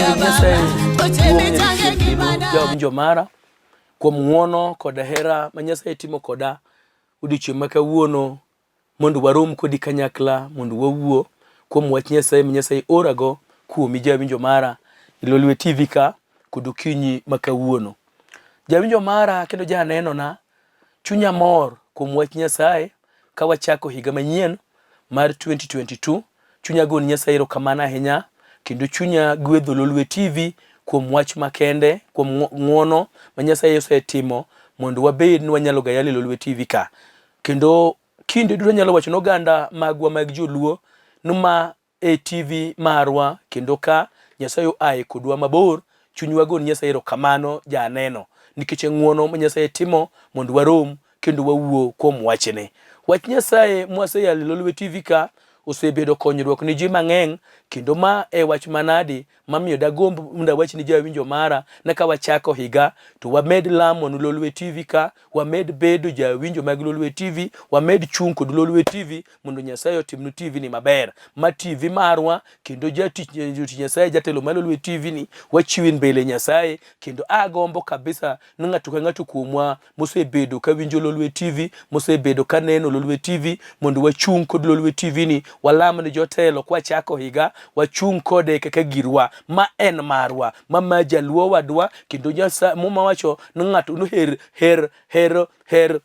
Nying Nyasaye duong' nyadichiel kendo jawinjo mara kuom ng'wono kod hera ma Nyasaye timo koda odiochieng' ma kawuono mondo warom kodi kanyakla mondo wawuo kuom wach Nyasaye ma Nyasaye orago kuomi jawinjo mara e Lolwe TV ka kod okinyi ma kawuono. Jawinjo mara kendo janenona, chunya mor kuom wach Nyasaye ka wachako higa manyien mar 2022. Chunya goni Nyasaye erokamano ahinya kendo chunya gwedho Lolwe TV kuom wach makende, kuom ng'wono ma Nyasaye osetimo mondo wabed ni wanyalo gayalo e Lolwe TV ka. Kendo kinde duto anyalo wacho ne oganda magwa mag joluo ni ma e TV marwa kendo ka Nyasaye oaye kodwa mabor, chunywa goni Nyasaye erokamano janeno nikech e ng'wono ma Nyasaye timo mondo warom kendo wawuo kuom wachne. Wach Nyasaye mwaseyalo e Lolwe TV ka osebedo konyruok ni ji mang'eny kendo ma e wach manadi mamiyo dagomb mondo awach ni jawinjo mara ni ka wachako higa to wamed lamo ni Lolwe TV ka, wamed bedo jawinjo mag Lolwe TV, wamed chung' kod Lolwe TV mondo Nyasaye otimnu TV ni maber. Ma TV marwa kendo jatich jotich Nyasaye jatelo mar Lolwe TV ni wachiwe mbele Nyasaye kendo agombo kabisa ni ng'ato ka ng'ato kuomwa mosebedo ka winjo Lolwe TV, mosebedo ka neno Lolwe TV, mondo wachung' kod Lolwe TV ni walam ni jotelo kwachako higa, wachung' kode kaka girwa ma en marwa, ma ma jaluo wadwa kendo Nyasaye Muma wacho ni ng'ato noher her her her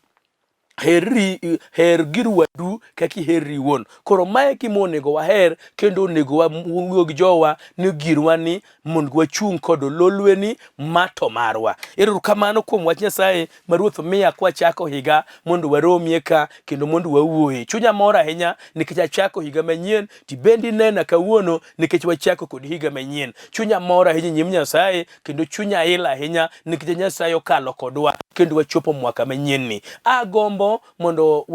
herri her gir wadu kaka iherri iwuon. Koro mae gima onego waher kendo onego wawuo gi jowa ni girwa ni mondo wachung' kod lolwe ni ma to marwa. Erokamano kuom wach Nyasaye ma Ruoth miya kwachako higa mondo waromie ka kendo mondo wawuoye. Chunya mor ahinya nikech achako higa manyien tibendi inena kawuono nikech wachako kod higa manyien. Chunya mor ahinya e nyim Nyasaye kendo chunya il ahinya nikech Nyasaye okalo kodwa kendo wachopo mwaka manyien ni. Agombo mondo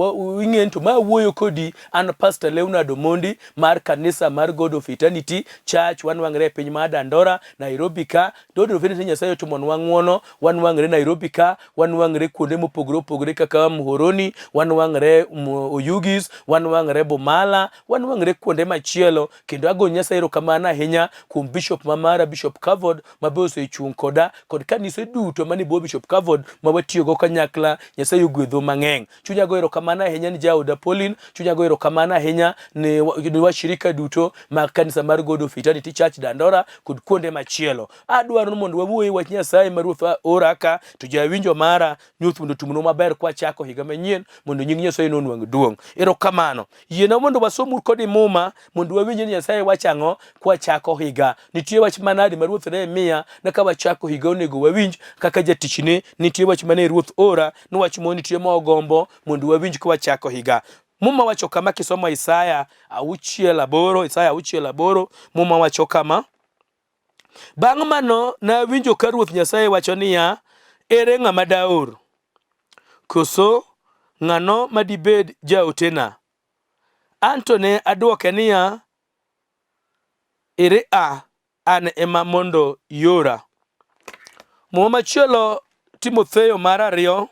ing'e to ma wuoyo kodi an Pastor Leonard Omondi mar kanisa mar God of Eternity Church wanwang're e piny mar Dandora, Nairobi ka. God of Eternity Nyasaye otimonwa ng'uono, wanwang're Nairobi ka, wanwang're kuonde mopogore opogore kaka Muhoroni, wanwang're Oyugis, wanwang're Bomala, wanwang're kuonde machielo kendo ago Nyasaye erokamano ahinya kuom bishop ma mara Bishop Kavod ma be osechung' koda kod kanise duto manie bwo Bishop Kavod ma watiyogo kanyakla. Nyasaye ogwedho mang'eny. Chunya go erokamano ahinya ni jaoda Pauline, chunya go erokamano ahinya ni, ni washirika duto mag kanisa mar God of Eternity Church Dandora kod kuonde machielo. Adwaro ni mondo wawuoye wach Nyasaye ma Ruoth ora ka to jawinjo mara nyuth mondo otumnu maber kwachako higa manyien mondo nying Nyasaye nonwang' duong'. Erokamano. Yiena mondo wasom kodi Muma mondo wawinj ni Nyasaye wacho ang'o kwachako higa. Nitie wach manadi ma Ruoth ne miya na ka wachako higa onego wawinj kaka jatichne. Nitie wach mane Ruoth ora ni wach mo nitie mogombo mondo wawinj kwachako higa. Muma wacho kama kisomo Isaya 6:8, Isaya 6:8, Muma wacho kama. Bang' mano nawinjo ka Ruoth Nyasaye wacho niya, Ere ng'ama daor? Koso ng'ano ma dibed jaotena? An to ne adwoke niya, Ere a, an ema mondo iora. Muma machielo Timotheo mar ariyo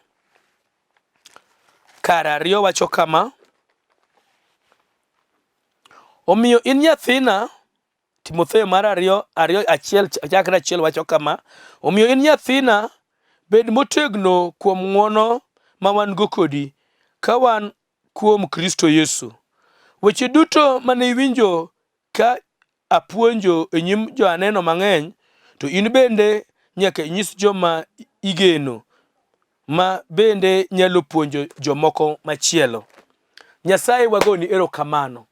kar ariyo wacho kama, Omiyo in nyathina, Timotheo mar ariyo ariyo achiel chakre achiel wacho kama, omiyo in nyathina, bed motegno kuom ng'wono ma wan-go kodi, ka wan kuom Kristo Yesu. Weche duto mane iwinjo ka apuonjo e nyim joaneno mang'eny, to in bende nyaka inyis joma igeno, ma bende nyalo puonjo jomoko machielo. Nyasaye wagoni erokamano.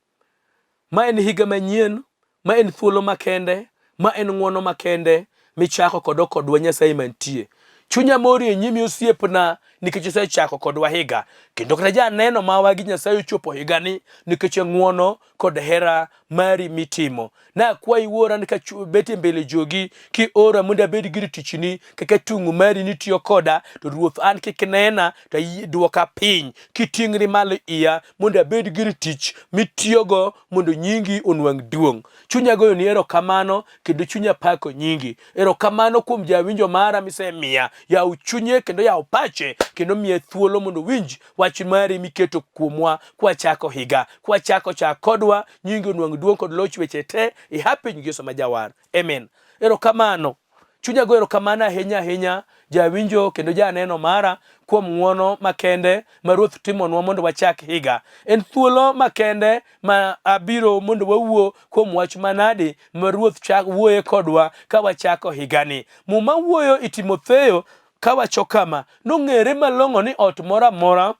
Ma en higa manyien, ma en thuolo makende, ma en ng'wono makende michako kodo kodwa Nyasaye mantie. Chunya mori e nyimi osiepna nikech isechako kodwa higa kendo kata janeno mawa gi Nyasaye ochopo higani nikech ng'wono kod hera mari mitimo. Nakwayi wuora ni kabet e mbele jogi kiora mondo abed gir tichni kaka tung' mari nitiyo koda to ruoth an kik nena to dwoka piny kiting'ri malo iya mondo abed gir tich mitiyogo mondo nyingi onwang' duong'. Chunya goyoni erokamano kendo chunya pako nyingi. Erokamano kuom jawinjo mara misemiya. Yaw chunye kendo yaw pache kendo kendo miye thuolo mondo owinj wach mari miketo kuomwa kwachako higa. Kwachako chak kodwa, nyingi onwang' duong' kod loch weche te e hapi nying Yesu ma Jawar. Amen. Erokamano. Chunya go erokamano ahinya ahinya jawinjo kendo janeno mara kuom ng'wono makende ma Ruoth timonwa mondo wachak higa. En thuolo makende ma abiro mondo wawuo kuom wach manadi ma Ruoth chak wuoye kodwa ka wachako higani. Muma wuoyo i Timotheo kawacho kama, nong'ere malong'o ni ot moro amora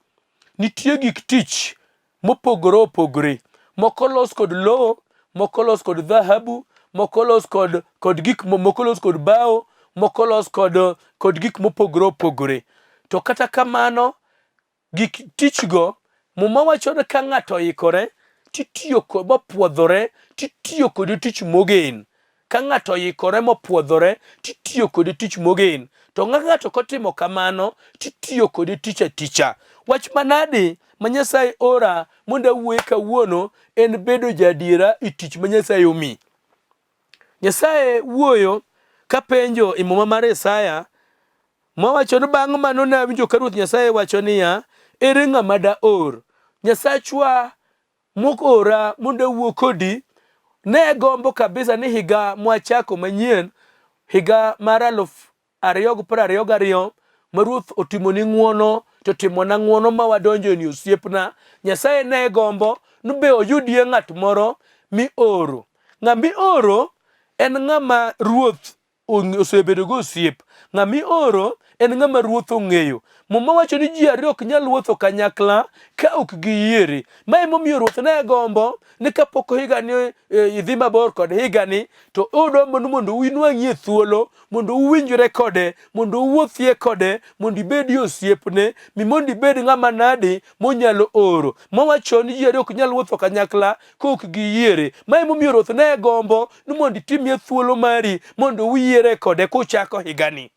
nitie gik tich mopogore opogore. Moko los kod lowo, moko los kod dhahabu, moko los kod, kod gik moko los kod bao, moko los kod, kod gik mopogore opogore. To kata kamano, gik tichgo, Muma wacho ni ka ng'ato oikore, titiyo kod mopuodhore, titiyo kode tich mogen. Ka ng'ato oikore mopuodhore, titiyo kode tich mogen. To nga ng'ato kotimo kamano, titiyo kode tich aticha. Wach manadi ma Nyasaye ora mondo awuoye kawuono en bedo jaadiera e tich ma Nyasaye omi. Nyasaye wuoyo kapenjo e Muma mar Isaya Mowacho ni bang' mano nawinjo ka Ruoth Nyasaye wacho niya, ere ng'ama daor? Nyasachwa mokora mondo awuo kodi ne gombo kabisa ni higa mwachako manyien, higa mar 2022 ma Ruoth otimoni ng'wono to timona ng'wono ma wadonjo ni osiepna, Nyasaye ne gombo ni be oyudie ng'at moro mioro. Ng'ama ioro en ng'ama Ruoth osebedo go osiep. Ng'ama ioro en ng'ama ruoth ong'eyo. Muma wacho ni ji ariyo ok nyal wuotho kanyakla ka ok giyiere. Ma emomiyo ruoth ne gombo ni kapok higani e, idhi mabor kod higani to odombo ni mondo unwang'ie thuolo mondo uwinjre kode mondo uwuothie kode mondo ibedie osiepne mi mondo ibed ng'ama nadi monyalo oro. Mowacho ni ji ariyo ok nyal wuotho kanyakla ka ok giyiere. Ma emomiyo ruoth ne gombo ni mondo itimie thuolo mari mondo uyiere kode kuchako higani.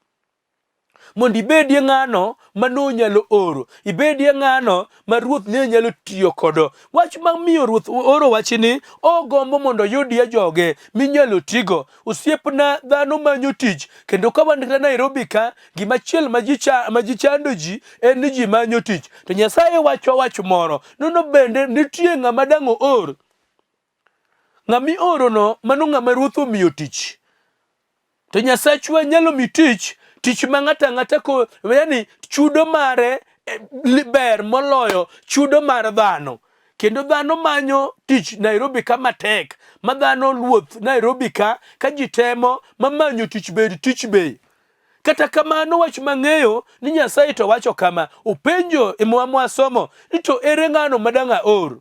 Mondo ibedie ng'ano ma nonyalo oro, ibedie ng'ano ma ruoth ne nyalo tiyo kodo. Wach ma miyo ruoth oro wachni, ogombo mondo oyudie joge minyalo tigo. Osiepna, dhano manyo tich, kendo ka wan kata Nairobi ka, gima chiel ma ji cha, ma ji chando ji en ni ji manyo tich. To Nyasaye wacho wach moro, nono bende nitie ng'ama dang' oor. Ng'ama iorono mano ng'ama ruoth omiyo tich. To Nyasachwa nyalo mi tich, tich ma ng'ato ang'ata ko, yani chudo mare eh, ber moloyo chudo mar dhano. Kendo dhano manyo tich Nairobi ka matek, ma dhano luoth Nairobi ka, ka ji temo ma manyo tich bed tich be. Kata kamano wach mang'eyo ni Nyasaye to wacho kama, openjo e mwa mwasomo ni to ere ng'ano ma dang' aor?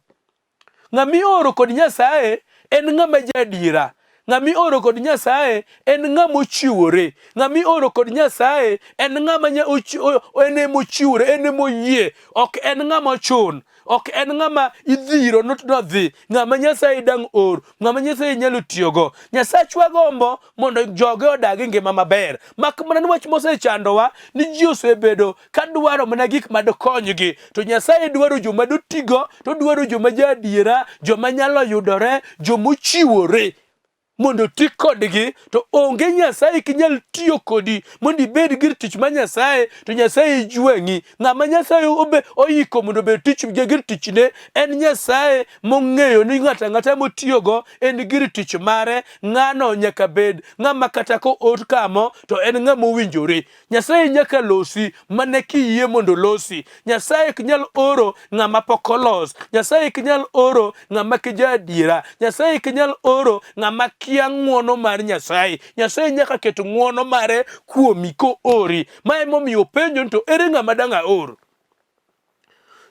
Ng'ama ioro kod Nyasaye en ng'ama jaadiera. Ng'ama ioro kod Nyasaye en ng'ama ochiwore. Ng'ama ioro kod Nyasaye en ng'ama en emochiwore, en emoyie. Ok en ng'ama ochun. Ok en ng'ama idhiro nodhi. Ng'ama Nyasaye dang' or. Ng'ama Nyasaye nyalo tiyogo. Nyasachwa gombo mondo joge odag e ngima maber. Mak mana ni wach mosechandowa ni ji osebedo ka dwaro mana gik ma dokonygi. To Nyasaye dwaro joma dotigo, to dwaro joma jaadiera, joma nyalo yudore, joma ochiwore mondo oti kodgi. To onge Nyasaye kinyal tiyo kodi mondo ibed gir tich ma Nyasaye, to Nyasaye jwang'i. Ng'ama Nyasaye obe oiko mondo obed tich gir tichne en Nyasaye mong'eyo ni ng'ato ang'ata motiyogo en gir tich mare. Ng'ano nyaka bed ng'ama kata koor kamo to en ng'ama owinjore. Nyasaye nyaka losi mana kiyie mondo olosi. Nyasaye ok nyal oro ng'ama pok olos. Nyasaye ok nyal oro ng'ama kia adiera. Nyasaye ok nyal oro ng'ama kia ng'wono mar Nyasaye. Nyasaye nyaka ket ng'wono mare kuomi koori. Ma emomiyo openjo ni to ere ng'ama dang' aor?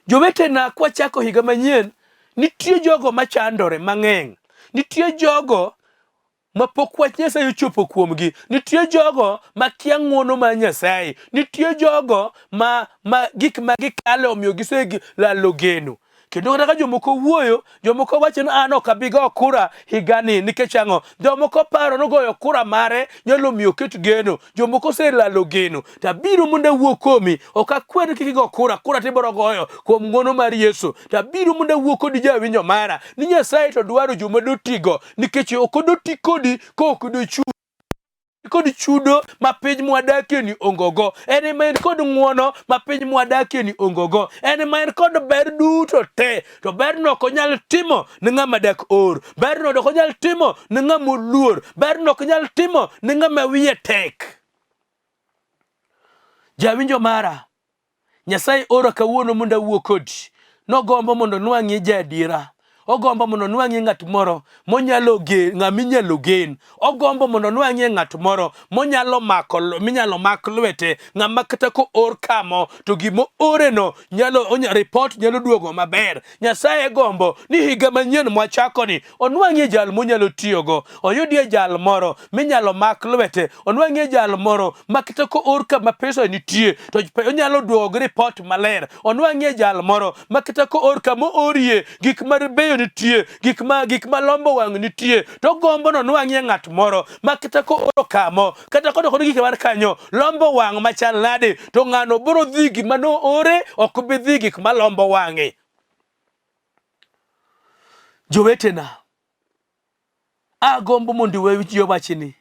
Jowetena, kwachako higa manyien, nitie jogo machandore mang'eny. Nitie jogo ma pok wach Nyasaye ochopo kuomgi. Nitie jogo ma kia ng'wono mar Nyasaye. Nitie jogo ma, ma gik ma gikale omiyo giselalo geno. Kendo kata ka jomoko wuoyo, jomoko wacho ni an ok abi go kura higani nikech ang'o? Jomoko paro ni goyo kura mare nyalo miyo oket geno. Jomoko oselalo geno. To abiro mondo awuo kuomi. Ok akwer ni kik igo kura, kura to ibiro goyo kuom ng'wono mar Yesu. To abiro mondo awuo kodi jawinjo mara ni Nyasaye to dwaro joma dotigo nikech ok odoti kodi ka ok dochung'. Kod chudo ma piny mwadakie ni ongogo, en ema en kod ng'wono ma piny mwadakie ni ongogo, en ema en kod ber duto te. To berno ok onyal timo ne ng'ama dak or, berno ok onyal timo ne ng'ama oluor, berno ok onyal timo ne ng'ama wiye tek. Jawinjo mara, Nyasaye ora kawuono mondo awuo kodi. Nogombo mondo onwang'ie jaadiera. Ogombo mondo onwang'ie ng'at moro monyalo gen, ng'ama inyalo gen. Ogombo mondo onwang'ie ng'at moro monyalo mako, minyalo mak lwete, ng'ama kata koor kamo to gima ooreno nyalo, onya, report nyalo duogo maber. Nyasaye gombo ni higa manyien mwachakoni onwang'ie jal monyalo tiyogo, oyudie jal moro minyalo mak lwete, onwang'ie jal moro ma kata koor kama pesa nitie to onyalo duogo gi ripot maler, onwang'ie jal moro ma kata koor kama oorie gik mabeyo nitie, gik ma lombo wang' nitie, to ogombo ni onwang'ie ng'at moro ma kata kooro kamo kata kodok kod gik mar kanyo lombo wang' machal nade, to ng'ano biro dhi gima noore, ok bi dhi gik malombo wang'e. Jowetena, agombo mondo iwinj wachni.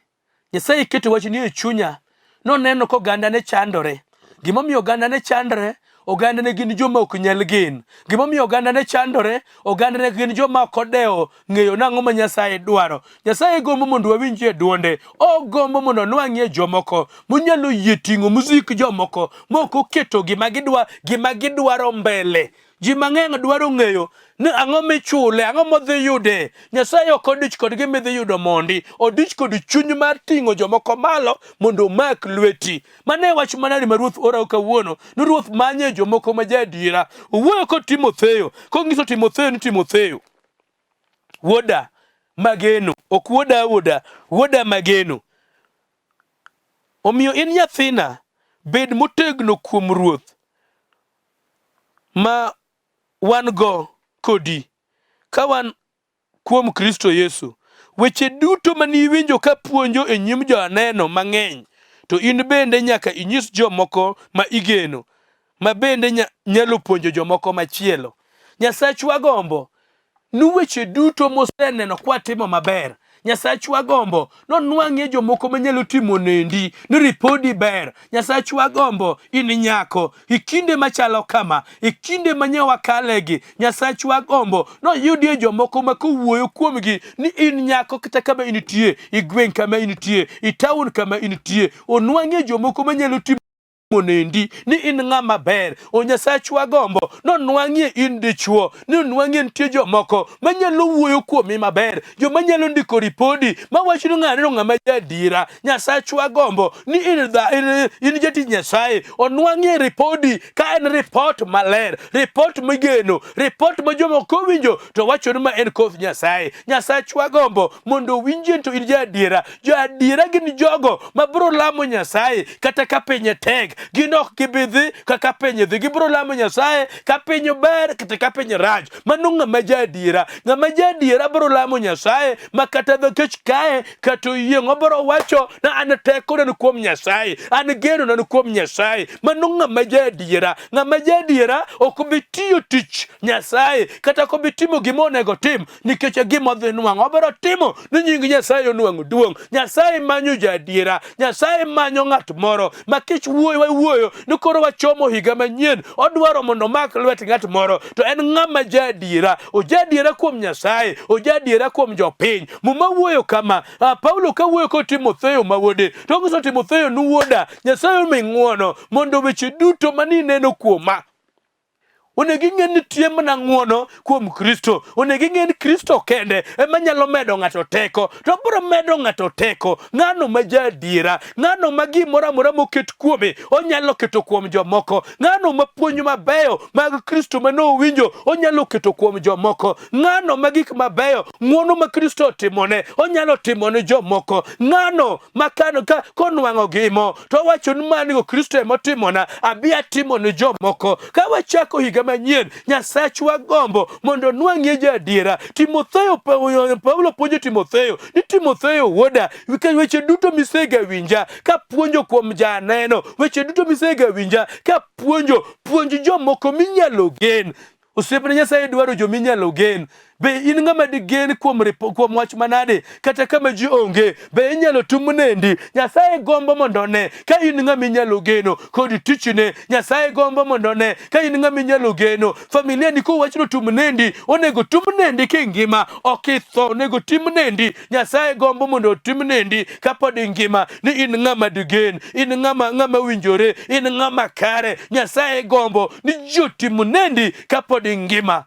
Nyasaye keto wachni e chunya. Noneno ka oganda ne chandore. Gimomiyo oganda ne chandore, oganda ne gin joma ok nyal gen. Gimomiyo oganda ne chandore, oganda ne gin joma ok odewo ng'eyo nang'o ma Nyasaye dwaro. Nyasaye gombo mondo wawinjie dwonde. Ogombo mondo onwang'ie jomoko monyalo yie ting'o musik jomoko mok oketo gima gidwaro mbele. Ji mang'eny dwaro ng'eyo ni ang'o michule, ang'o modhi yude. Nyasaye ok odich kod gima idhi yudo mondi, odich kod chuny mar ting'o jomoko malo mondo omak lweti. Mano e wach manade ma Ruoth ora kawuono, ni Ruoth manye jomoko ma jaadiera. Owuoyo kod Timotheo, konyiso Timotheo ni Timotheo, wuoda mageno, ok wuoda wuoda, wuoda mageno. Omiyo in nyathina, bed motegno kuom Ruoth ma wan go kodi, ka wan kuom Kristo Yesu. Weche duto mane iwinjo ka puonjo e nyim joneno mang'eny, to in bende nyaka inyis jomoko ma igeno, ma bende nyalo puonjo jomoko machielo. Nyasachwa gombo ni weche duto moseneno kwatimo maber. Nyasachwa gombo nonwang'ie jomoko manyalo timo nendi ni ripodi ber. Nyasachwa gombo in nyako e kinde machalo kama, e kinde ma nyawa kalegi, Nyasachwa gombo noyudie jomoko ma kowuoyo kuomgi ni in nyako kata kama intie, e gweng' kama intie, e taon kama intie, onwang'ie jomoko manyalo timo onendi ni in ng'ama ber. O Nyasachwa gombo nonwang'ie in dichuo, ni onwang'ie nitie jomoko manyalo wuoyo kuomi maber, joma nyalo ndiko ripodi mawacho ni ng'ani no ng'ama jaadiera. Nyasachwa gombo ni in jatich Nyasaye, onwang'ie ripodi ka en ripot maler, ripot migeno, ripot ma jomoko owinjo to wacho ni ma en koth Nyasaye. Nyasachwa gombo mondo owinjie to in jaadiera. Joadiera gin jogo ma biro lamo Nyasaye kata ka piny tek, gin ok gibi dhi kaka piny dhi, gibiro lamo Nyasaye ka piny ber kata ka piny rach. Mano ng'ama jaadiera. Ng'ama jaadiera biro lamo Nyasaye ma kata dho kech kaye kata oyieng', obiro wacho na an tekona ni kuom Nyasaye, an genona ni kuom Nyasaye. Mano ng'ama jaadiera. Ng'ama jaadiera ok bi tiyo tich Nyasaye kata ok obi timo gima onego otim nikech e gima odhi nwang'o. Obiro timo ni nying Nyasaye onwang'o duong'. Nyasaye manyo jaadiera. Nyasaye manyo ng'at moro ma kech wuoyo wawuoyo ni koro wachomo higa manyien, odwaro mondo omak lwet ng'at moro to en ng'ama jaadiera. Ojaadiera kuom Nyasaye, ojaadiera kuom jopiny. Muma wuoyo kama, Paulo ka wuoyo kod Timotheo ma wuode, to onyiso Timotheo ni wuoda, Nyasaye omi ng'wono mondo weche duto mane ineno kuoma onego ing'e ni nitie mana ng'wono kuom Kristo. Onego ing'e ni Kristo kende ema nyalo medo ng'ato teko, to obiro medo ng'ato teko ng'ano ma jaadiera, ng'ano ma gimoro amora moket kuome onyalo keto kuom jomoko, ng'ano ma puonj mabeyo mag Kristo mane owinjo onyalo keto kuom jomoko, ng'ano ma gik mabeyo, ng'wono ma Kristo otimone onyalo timo ne jomoko, ng'ano ma kano ka konwang'o gimo to owacho ni manigo Kristo ema otimona, abi atimo ne jomoko. Ka wachako higa manyien, Nyasachwa gombo mondo onwang'ie jaadiera. Timotheo, Paulo puonjo Timotheo ni Timotheo wuoda, weche duto misegawinja ka puonjo kuom janeno, weche duto misegawinja ka puonjo, puonj jomoko minyalo gen. Osiepne Nyasaye dwaro joma inyalo gen. Be in ng'ama digen kuom kuom wach manade kata kama ji onge? Be inyalo tum nendi? Nyasaye gombo mondo one ka in ng'ama inyalo geno kod tichne. Nyasaye gombo mondo one ka in ng'ama inyalo geno. Familia ni kowach ni otum nendi, onego tum nendi kingima, ok itho, onego tim nendi. Nyasaye gombo mondo otim nendi kapod ingima ni in ng'ama digen, in ng'ama ng'ama winjore, in ng'ama kare. Nyasaye gombo ni ji otim nendi kapod ingima.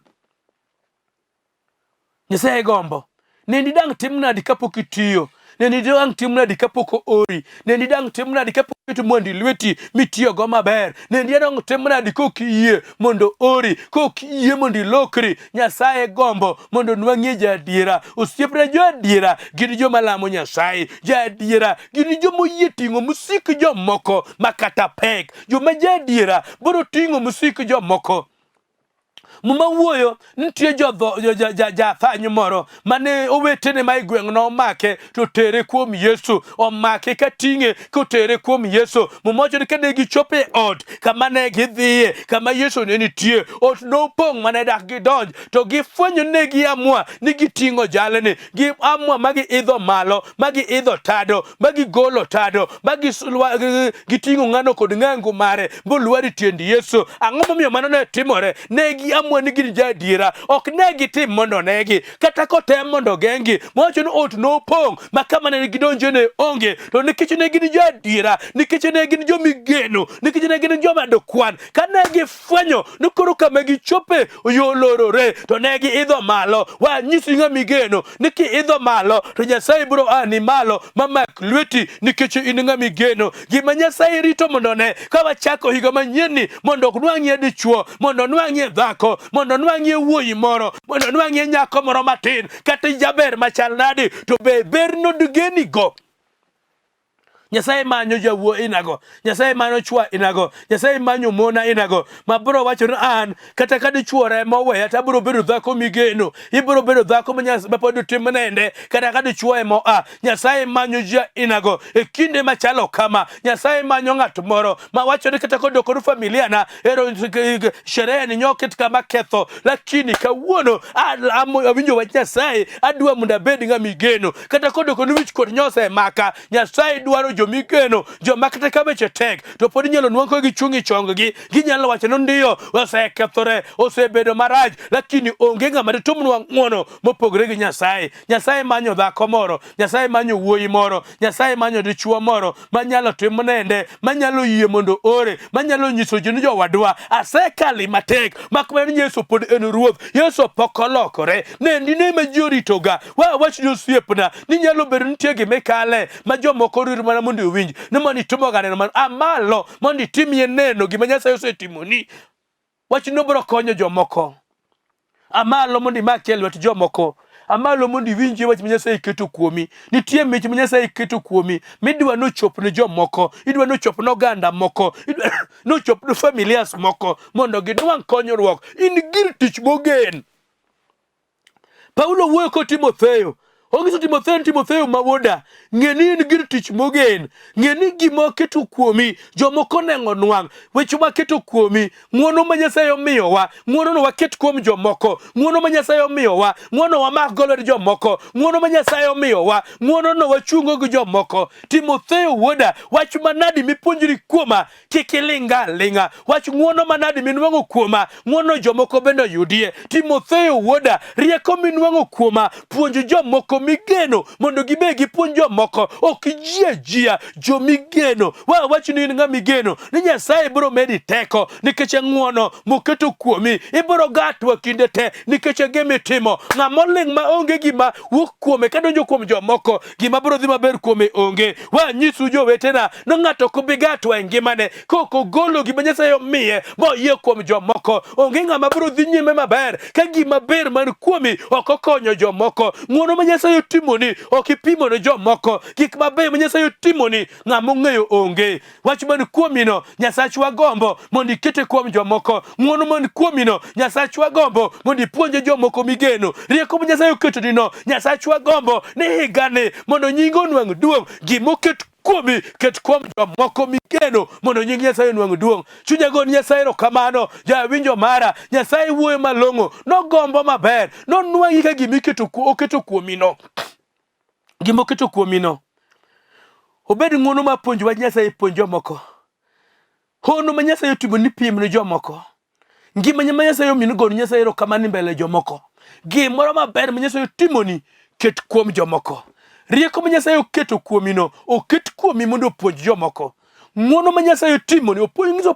Nyasaye gombo. Nendi dang' tim nadi kapok itiyo? Nendi dang' tim nadi kapok oori? Nendi dang' tim nadi kapok iketo mwandi lweti mitiyogo maber? Nendi dang' tim nadi kok iyie mondo ori, kok iyie mondo ilokri? Nyasaye gombo mondo nwang'ie jaadiera. Osiepna joadiera gin joma lamo Nyasaye. Jaadiera gin joma oyie ting'o musik jomoko ma kata pek. Joma jaadiera biro ting'o musik jomoko. Muma wuoyo nitie jathanyo moro mane owetene ma e gweng' nomake to tere kuom Yesu, omake ka ting'e kotere kuom Yesu. Muma wacho ni kane gichopo e ot kama ne gidhiye, kama Yesu ne nitie, ot nopong' mane dak gidonj, to gifwenyo ne giamua ni giting'o jalni, giamua ma giidho malo, ma giidho tado, ma gigolo tado, ma giting'o ng'ano kod ng'ango mare molwar e tiend Yesu. Ang'o momiyo mano ne timore? Ne giamua ni gin jaadiera, ok ne gitim mondo onegi, kata kotem mondo ogeng'gi. Mowacho ni ot nopong' ma kama ne gidonje ne onge, to nikech ne gin joadiera, nikech ne gin jomigeno, nikech ne gin joma dokwan, kane gifwenyo ni koro kama gichope yo olorore, to ne giidho malo. Wanyisi ng'ama igeno ni kiidho malo to Nyasaye biro a ni malo mamak lweti nikech in ng'ama igeno. Gima Nyasaye rito mondo one ka wachako higa manyienni mondo ok nwang'ie dichuo, mondo nwang'ie dhako, mondo nwang'ie wuoyi moro, mondo nwang'ie nyako moro matin, kata jaber machal nadi, to be berno digenigo. Nyasaye manyo jawuo inago, Nyasaye manyo chwa inago, Nyasaye manyo mona inago, ma biro wacho ni an kata ka dichuo remo oweya to abiro bedo dhako migeno, ibiro bedo dhako ma Nyasaye ma pod tim nende kata ka dichuo ema oa. Nyasaye manyo ji inago e kinde machalo kama. Nyasaye manyo ng'at moro ma wacho ni kata kodok kod familia na ero sherehe ni nyoket kama ketho, lakini kawuono awinjo wach Nyasaye, adwa mondo abed ng'ama igeno kata kodoko ni wich kuot nyosemaka. Nyasaye dwaro jomigeno, joma kata ka weche tek to pod inyalo nwang' ka gichung' e chonggi, ginyalo wacho ni ndiyo, osekethore, osebedo marach, lakini onge ng'ama ditimnwa ng'wono mopogore gi Nyasaye. Nyasaye manyo dhako moro, Nyasaye manyo wuoyi moro, Nyasaye manyo dichuo moro manyalo timo nende, manyalo yie mondo ore, manyalo nyiso ji ni jowadwa, asekali matek, mak mana ni Yesu pod en Ruoth, Yesu pok olokore. Nendi ne ma ji oritoga. Wa wach ni osiepna, ni nyalo bedo nitie gima ikale ma jomoko orito mana mondo iwinj ni mondo itimoga neno man amalo mondo itimie neno gima Nyasaye osetimoni. Wachno biro konyo jomoko. Amalo mondo imakie e lwet jomoko. Amalo mondo iwinjie wach ma Nyasaye keto kuomi. Nitie mich ma Nyasaye keto kuomi midwa nochop ne jomoko, idwa nochop ne oganda moko, idwa nochop ne familias moko mondo ginwang' konyruok. In gir tich mogen. Paulo wuoyo kod Timotheo. Onyiso Timotheo ni Timotheo ma wuoda, ng'e ni in gir tich mogen. Ng'e ni gima oketo kuomi, jomoko onego onwang'. Weche ma aketo kuomi, ng'wono ma Nyasaye omiyowa, ng'wonono waket kuom jomoko. Ng'wono ma Nyasaye omiyowa, ng'wono wamak go lwet jomoko. Ng'wono ma Nyasaye omiyowa, ng'wonono wachungo gi jomoko. Timotheo wuoda, wach manadi mipuonjri kuoma, Kik iling'a aling'a. Wach ng'wono manadi minwang'o kuoma, ng'wono jomoko bende oyudie. Timotheo wuoda, rieko minwang'o kuoma, puonj jomoko migeno mondo gibe gipuonj jomoko. Ok iji ajia jomigeno. Wa wach ni in ng'ama igeno ni Nyasaye biro medi teko nikech ng'wono moketo kuomi. Ibiro gatwa kinde te nikech gima itimo. Ng'ama oling' ma onge gima wuok kuome kadonjo kuom jomoko, gima biro dhi maber kuome onge. Wanyisu jowetena ni ng'ato ok bi gatwa e ngimane kok ogolo gima Nyasaye omiye moyie kuom jomoko. Onge ng'ama biro dhi nyime maber ka gima ber man kuomi ok okonyo jomoko. Ng'wono ma Nyasaye otimoni ok ipimo ne jomoko. Gik mabeyo ma Nyasaye otimoni ng'ama ong'eyo onge. Wach man kuomino Nyasachwa gombo mondo ikete kuom jomoko. Ng'wono man kuomino Nyasachwa gombo mondo ipuonje jomoko migeno. Rieko ma Nyasaye oketonino Nyasachwa gombo ni higani mondo nyinge onwang' duong'. Gima oket kuomi ket kuom jomoko migeno mondo nying Nyasaye onwang' duong'. Chunya goni Nyasaye erokamano, jawinjo mara, Nyasaye wuoyo malong'o, nogombo maber, nonwang'i ka gima iketo oketo kuomino. Gima oketo kuomino. Obed ng'wono mar puonjo wach Nyasaye puonj jomoko. Hono ma Nyasaye otimo ni pim ne jomoko. Ngima ma Nyasaye omini goni Nyasaye erokamano mbele jomoko. Gimoro maber ma Nyasaye otimoni ket kuom jomoko. Rieko ma Nyasaye oketo kuomino oket kuomi mondo opuonj jomoko. Ng'wono ma Nyasaye otimoni opuonj nyiso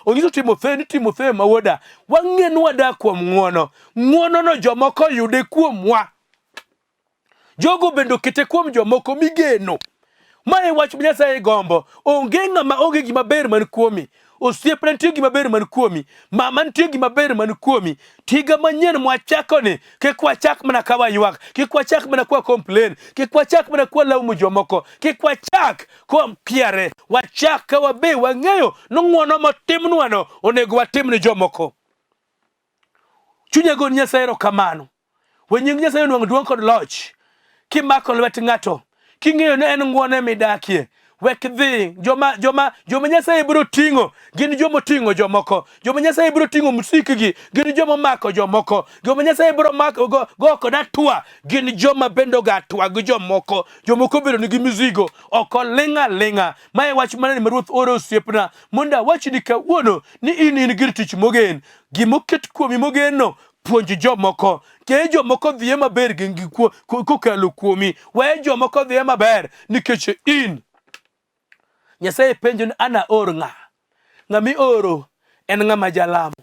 onyiso Timotheo ni Timotheo ma wuoda wang'e ni wadak kuom ng'wono. Ng'wonono jomoko yude kuomwa. Jogo bende okete kuom jomoko migeno. Ma e wach ma Nyasaye gombo. Onge ng'ama onge gima ber man kuomi. Osiepna nitie gima ber man kuomi. Mama nitie gima ber man kuomi. Tiga manyien mwachako ni kik wachak mana ka waywak, kik wachak mana kwa complain, kik wachak mana kwa laumu jomoko, kik wachak kwa kiare, wachak ka wabe wang'eyo ni ng'wono motimnwano onego watim ne jomoko. Chunya goni Nyasaye erokamano. We nying Nyasaye onwang' duong' kod loch. Kimako lwet ng'ato, king'eyo ni en ng'wono emidakie, wek dhi. Joma, joma, joma Nyasaye biro ting'o gin joma oting'o jomoko. Joma Nyasaye biro ting'o msikgi gin joma omako jomoko. Joma Nyasaye biro mako go, go kod atua gin joma bende ogo atua gi jomoko. Jomoko obedo nigi mizigo, ok oling' aling'a. Ma e wach maneni ma Ruoth oro osiepna mondo awachni kawuono ni in in gir tich mogen. Gima oket kuomi mogenno puonj jomoko. Ke jomoko dhiye maber gi kokalo kuomi. We jomoko dhiye maber nikech in. Nyasaye penjo ni ana or ng'a? Ng'ama ioro en ng'ama jalamo.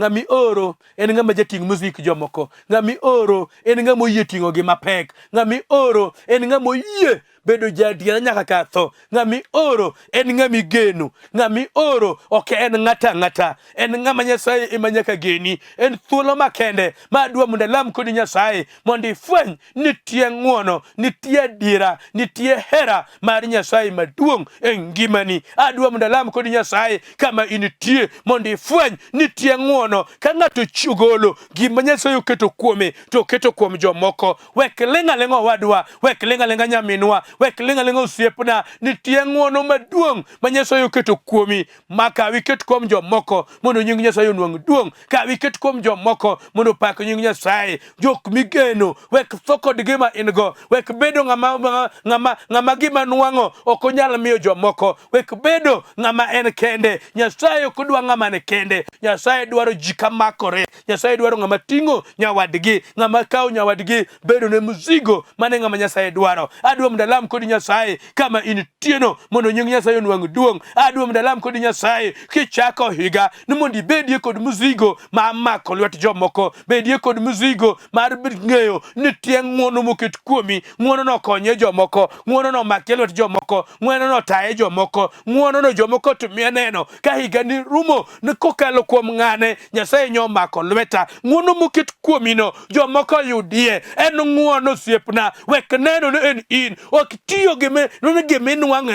Ng'ama ioro en ng'ama jating' muzik jomoko. Ng'ama ioro en ng'ama oyie ting'o gi mapek. Ng'ama ioro en ng'ama oyie bedo jaadiera nyaka ka tho. Ng'ama ioro en ng'ama igeno. Ng'ama ioro ok en ng'ato ang'ata. En ng'ama Nyasaye ema nyaka geni. En thuolo makende ma adwa mondo alam kodi Nyasaye mondo ifweny nitie ng'wono, nitie adiera, nitie hera mar Nyasaye maduong' e ngimani. Adwa mondo alam kodi Nyasaye kama intie mondo ifweny nitie ng'wono. Ka ng'ato ogolo gima Nyasaye oketo kuome to oketo kuom jomoko. Wek ling' aling'a owadwa, wek ling' aling'a nyaminwa, wek ling' aling'a osiepna. Nitie ng'wono maduong' ma Nyasaye oketo kuomi ma kaw iket kuom jomoko mondo nying Nyasaye onwang' duong'. Kaw iket kuom jomoko mondo opak nying Nyasaye. Jok migeno, wek tho kod gima in go, wek bedo ng'ama ng'ama ng'ama gima nwang'o ok onyal miyo jomoko, wek bedo ng'ama en kende. Nyasaye ok odwa ng'ama ni kende. Nyasaye dwaro ji kamakore. Nyasaye dwaro ng'ama ting'o nyawadgi, ng'ama kawo nyawadgi bedo ne mzigo. Mano e ng'ama Nyasaye dwaro. Adwa mondo alam kodi Nyasaye kama intieno mondo nying Nyasaye onwang' duong'. Adwa mondo alam kodi Nyasaye kichako higa ni mondo ibedie kod mzigo mar mako lwet jomoko, bedie kod mzigo mar ng'eyo ni tie ng'wono moket kuomi, ng'wonono okonye jomoko, ng'wonono omakie lwet jomoko, ng'wonono otaye jomoko, ng'wonono jomoko otimie neno ka higani rumo ni kokalo kuom ng'ane Nyasaye nyo omako lweta. Ng'wono moket kuomino jomoko oyudie en ng'wono osiepna. Wek neno ni en in ok tiyo ni giminwang'o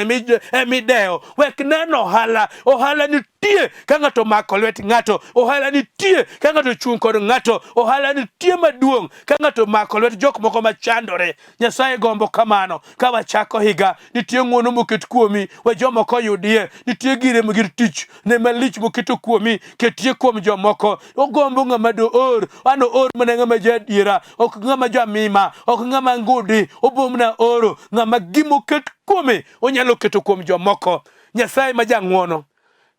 emidewo. Wek neno ohala. Ohala nitie ka ng'ato omako lwet ng'ato. Ohala nitie ka ng'ato ochung' kod ng'ato. Ohala nitie maduong' ka ng'ato omako lwet jok moko machandore. Nyasaye gombo kamano. Ka wachako higa, nitie ng'wono moket kuomi, we jomoko oyudie. Nitie gire gir tich ne malich moketo kuomi, ketie kuom jomoko. Ogombo ng'ama door, an oor mana ng'ama jaadiera, ok ng'ama jamima, ok ng'ama ngudi. Obo mana oro ng'ama gimoket kuome onyalo keto kuom jomoko. Nyasaye ma jang'wono,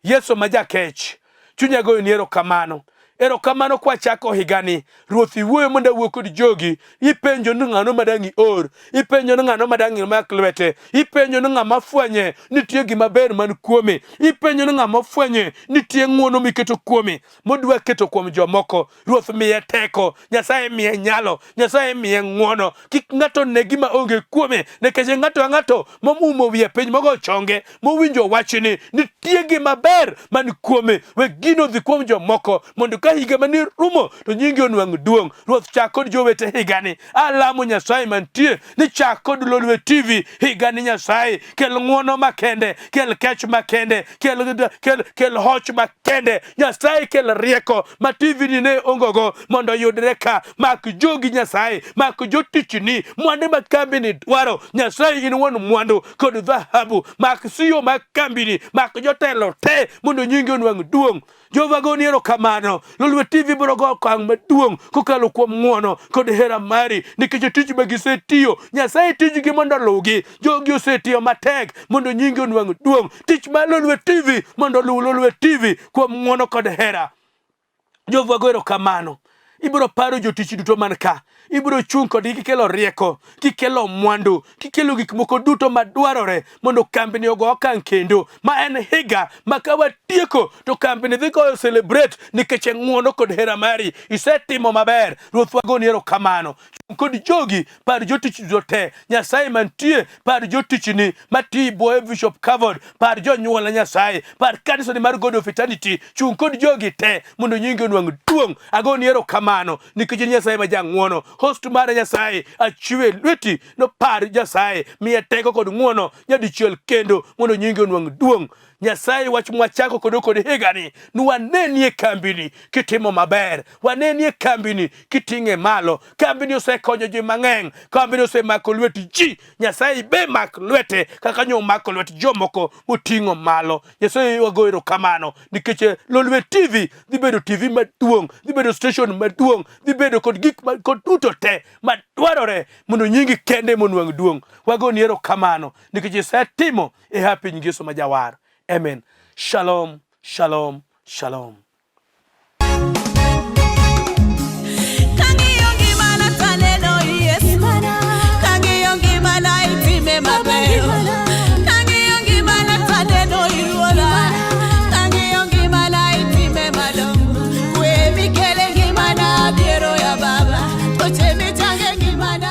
Yesu ma jakech, chunya goyoni erokamano. Erokamano kwachako higani. Ruoth iwuoyo mondo awuo kod jogi. Ipenjo ni ng'ano ma dang' ior. Ipenjo ni ng'ano ma dang' imak lwete. Ipenjo ni ng'ama fwenye nitie gima ber man kuome. Ipenjo ni ng'ama fwenye nitie ng'wono miketo kuome modwa keto kuom jomoko. Ruoth miye teko, Nyasaye miye nyalo, Nyasaye miye ng'wono. Kik ng'ato ne gima onge kuome, nikech ng'ato ang'ato momumo wiye piny mogo chonge mowinjo wachni nitie gima ber man kuome. We gino dhi kuom jomoko mondo ka ka higa mani rumo to nyingi onwang' duong'. Ruoth chak kod jowete higani. Alamo Nyasaye mantie ni chak kod Lolwe TV higani Nyasaye. Kel ng'wono makende, kel kech makende, kel, kel, kel hoch makende. Nyasaye kel rieko ma TV ni ne ongogo mondo oyudre ka. Mak jogi Nyasaye, mak jotichni, mwandu ma kambini dwaro. Nyasaye in wuon mwandu kod dhahabu. Mak siyo mag kambini, mak jotelo te mondo nyingi onwang' duong'. Jehova goni erokamano. Lolwe TV biro go okang' maduong' kokalo kuom ng'wono kod hera mari nikech tich ma gisetiyo. Nyasaye tijgi mondo oluwgi. Jogi osetiyo matek mondo nyingi onwang' duong'. Tich mar Lolwe TV mondo oluw Lolwe TV kuom ng'wono kod hera. Jehova go erokamano. Ibiro paro jotich duto man ka. Ibiro chung' kodgi kikelo rieko, kikelo mwandu, kikelo gik moko duto madwarore mondo kambini ogo okang' kendo. Ma en higa ma ka watieko to kambini dhi goyo celebrate nikech e ng'wono kod hera mari. Isetimo maber. Ruoth wagoni erokamano. Chung' kod jogi, par jotich duto te. Nyasaye mantie, par jotichni matiyo bwoye Bishop Cavod, par jonyuolna Nyasaye, par kanisani mar God of Eternity. Chung' kod jogi te mondo nyingi onwang' duong'. Agoni erokamano nikech in Nyasaye ma jang'wono. Host mara Nyasaye, achiwe e lweti, nopar Nyasaye, miye teko kod ng'wono nyadichiel kendo mondo nyingi onwang' duong'. Nyasaye wach mwachako kodo kod higani ni wanenie kambini kitimo maber, wanenie kambini kiting'e malo. Kambini osekonyo ji mang'eny, kambini osemako lwet ji. Nyasaye be mak lwete kaka nyo omako lwet jomoko moting'o malo. Nyasaye wago erokamano nikech eh, Lolwe TV dhi bedo TV maduong', dhi bedo station maduong', dhi bedo kod gik kod duto te madwarore mondo nyingi kende monwang' duong'. Wagoni erokamano nikech isetimo e ha piny Yesu ma jawar. Amen. Shalom, shalom, shalom.